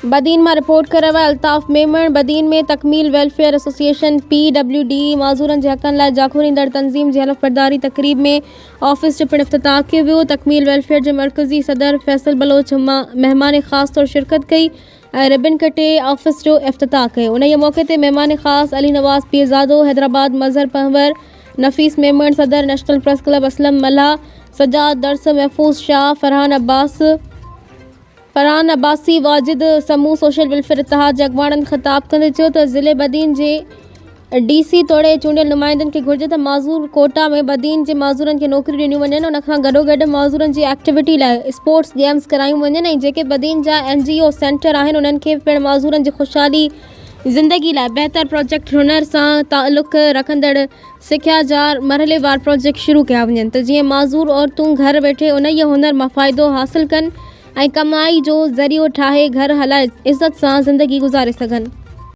بدين مان رپورٽ ڪري رهيو آهي الطاف ميمڻ بدين ۾ تڪميل welfare association P W D معذورن جي حقن لاء جاکوڙيندڙ تنظيم جي حلف برداري تقريب ۾ آفيس جو پڻ افتتاح ڪيو ويو تڪميل ويلفيئر جي مرڪزي صدر فيصل بلوچ مهمان خاص طور شرڪت ڪئي ۽ ربن ڪٽي آفيس جو افتتاح ڪيو انهيء موقعي تي مهمان خاص علي نواز پيرزادو حيدرآباد مظهر پنهور نفيس ميمڻ صدر national press club Aslam Mallah Sajjad Dars Mahfooz Shah Farhan Abbas Farhan Abbasi, Wajid Samoon social welfare اتحاد جي اڳواڻن خطاب ڪندي چيو ته ضلعي بدين جي ڊي سي توڙي چونڊيل نمائندن کي گهرجي ته معذور ڪوٽا ۾ بدين جي معذورن کي نوڪريون ڏنيون وڃن ان کان گڏوگڏ معذورن جي ايڪٽيوٽي لاء اسپورٽس گيمز ڪرايون وڃن ۽ جيڪي بدين جا اين جي او سينٽر آهن انهن کي پڻ معذورن جي خوشحالي زندگي لاء بهتر پروجيڪٽ هنر سان تعلق رکندڙ سکيا جا مرحليوار پروجيڪٽ شروع ڪيا وڃن ته جيئن معذور عورتون گهر ويٺي انهيء هنر مان فائدو حاصل ڪن ۽ ڪمائي جو ذريعو ٺاهي گهر هلائي عزت سان زندگي گذاري سگهن.